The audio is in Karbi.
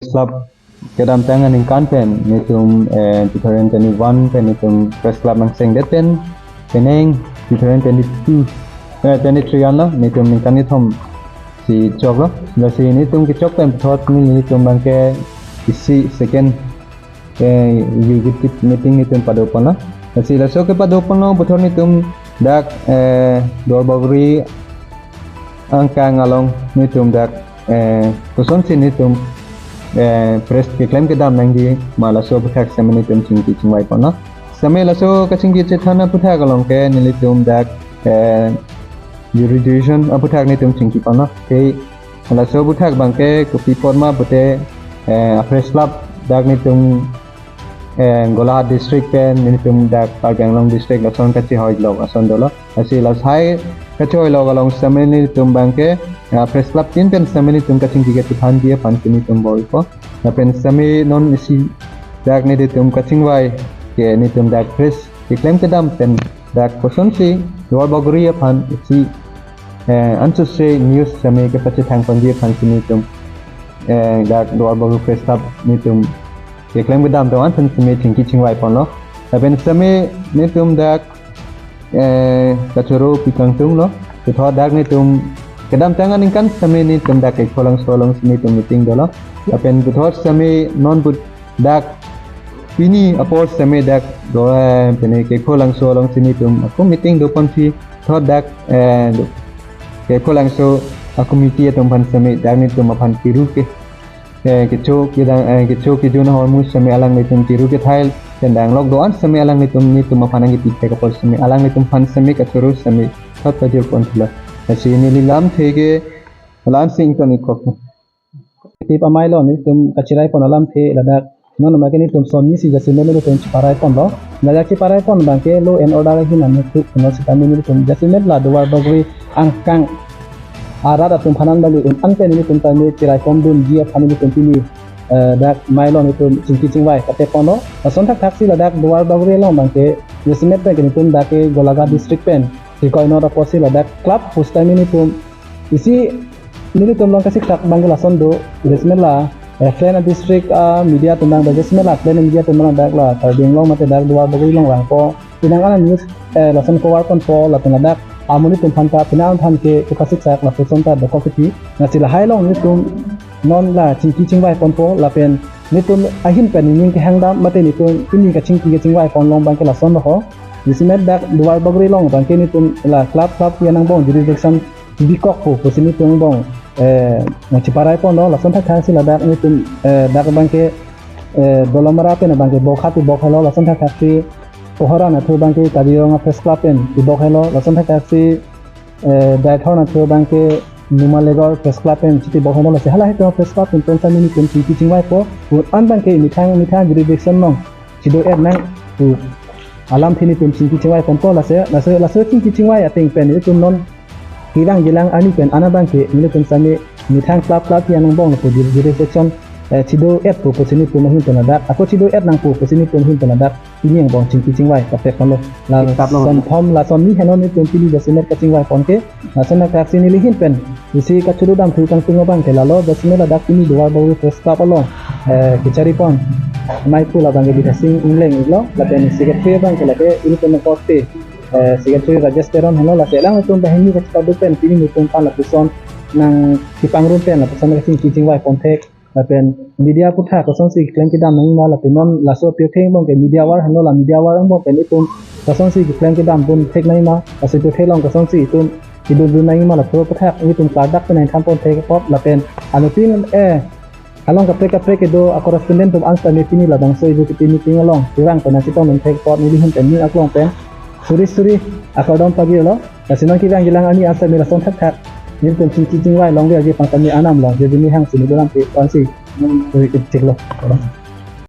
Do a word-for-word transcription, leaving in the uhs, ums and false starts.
Press Club kedamtang aningkan pen nelitum, eh, two thousand twenty-one pen nelitum Press Club angsengdet pen penang two thousand twenty-two, eh, twenty-three anlo, nelitum ningkan kethom si choklo. Lasi nelitum kechok pen puthot nelitum abangke isi second, eh, executive meeting nelitum padoponlo. Lasi laso kepado ponlo puthot nelitum dak, eh, Duarbagori angkang along nelitum dak, eh, kosonsi nelitum, eh, press keklem kedam nangji ma laso aphuthak sitame nelitum chingki chingvai ponlo. Sitame laso kachingki chethan aphuthak along ke nelitum dak, eh, jurisdiction aphuthak nelitum chingki ponlo. Te laso aphuthak abangke kopi apot ma pute, eh, Press Club dak nelitum, eh, Golaghat district pen nelitum dak Karbi Anglong district lason kachehoilok ason dolo. Lasi lahai kachehoilok along sitame nelitum abangke, eh, Press Club tin pen sitame nelitum kachingki kachethanji aphan si nelitum bor-ipo. Lapen sitame non isi dak nelitum kachingvai ke nelitum dak press keklem kedam pen dak kosonsi Duarbagori aphan isi, eh, anchotse news sitame kepachethang ponji aphan si nelitum, eh, dak Duarbagori Press Club nelitum keklem kedam do-an pen sitame chingki chingvai ponlo. Lapen sitame nelitum dak, eh, kachoro pi kangtunglo. Puthot dak nelitum kedamtang aningkan sitame nelitum dak Kekholangso alongsi nelitum meeting dolo. Lapen puthot sitame non put dak pini apor sitame dak do, eh, pini Kekholangso alongsi nelitum ako meeting doponsi puthot dak, eh, do, Kekholangso a-committee atum aphan sitame dak nelitum aphan kiru ke, eh, kecho kedang, eh, kecho kejun ahormu sitame alanglitum kiru kethai pen danglok do-an sitame alanglitum nelitum aphan nangkipi thek apot sitame alanglitum aphan sitame kachoro sitame thot pajir ponthilo. Lasi neli lamthe ke la-ansi ington-ikpo. Tip amei lo, nelitum kachirai pon alamthe ladak non abangke nelitum son isi jasemet nelitum chiparai ponlo. Ladak chiparai pon abangke law and order ahin anutuk no sitame nelitum jasemet la Duarbagori angkang arat atum aphan an bali un-an pen nelitum tame chirai pondunji aphan nelitum pini, eh, dak amei lo nelitum chingki chingvai kate ponlo. Lason thakthaksi ladak Duarbagori along abangke jasemet pen ke nelitum dak ke Golaghat district pen kikoinot apotsi ladak club pu sitame nelitum isi nelitum along kasiksak abangke lason do, jasemet la, eh, Klen a-district a-media atum abang, jasemet la Klen a-media atum abang dak la Karbi Anglong mate dak Duarbagori along vangpo. Penang an a-news, eh, lason cover ponpo, lapen ladak amonit atum aphan ta, penang aphan ke, ke kasiksak lapuson ta dokok kiti. Lasi lahai along nelitum non la chingki chingvai ponpo, lapen nelitum ahin pen nening kehang dam, mate nelitum pini kachingki kachingvai pon along abangke lason lo ho. Jasemet dak Duarbagori along abangke nelitum la club club pi angbong jurisdiction bikok pu pusi nelitum angbong, eh, chiparai ponlo. Lason thakthaksi ladak nelitum, eh, dak abangke, eh, Dolamara pen abangke Bokha pi bok helo, lason thakthaksi Kohora anatthu abangke Kaziranga Press Club pen pi bok helo, lason thakthaksi, eh, Deithor anatthu abangke Numalagor Press Club pen chipi bok helo, lasi halahai atum Press Club pen pen sitame nelitum chingki chingvaipo, un-an abangke methang methang jurisdiction along chido-et nang pu alamthe nelitum chingki chingvai ponpo. Lasi, lasi, laso chingki chingvai ateng pen nelitum non kevang jilang arni pen an abangke nelitum sitame methang club club pi angbong lapu juri-, jurisdiction, eh, chido-et pu pusi nelitum ahin pen ladak, ako chido-et nang pu pusi nelitum ahin pen ladak pini angbong chingki chingvai kaprek ponlo. La Kitap lo. Son thom, la son ni heno nelitum pini jasemet kachingvai pon ke. Lason thakthaksi neli ahin pen isi kachoro damthu kangtung abangke lalo, jasemet ladak pini Duarbagori Press Club along, eh, kachari pon amei pu la abangke Bidya Sing Engleng lo, lapen secretary abangke lake ilitum korte, eh, secretary Rajesh Teron heno, lasi alanglitum banghini kachepado pen pini nelitum aphan lapuson nangkepangrum pen lapuson kachingki chingvai pon thek. Lapen media aphuthak kosonsi keklem kedam nangji ma, lapen non laso pirthe angbong ke media war heno, la media war angbong pen itum kosonsi keklem kedam pon thek nangji ma, laso pirthe along kosonsi itum kedun dun nangji ma, laso aphuthak itum klardak pen nangthan pon thek apot, lapen anuttin, eh, along kaprek kaprek kedo a-correspondent atum an sitame pini labangso executive meeting along kevang pen nangchetong dun thek apot neli ahin pen ning aklong pen suri suri akardom pajirlo. Lasi non kevang jilang arni an sitame lason thakthak nelitum chingki chingvai longle aje pangtami anam long je bini hang sini dolang pe pansi. Hmm. Ui, chiklo.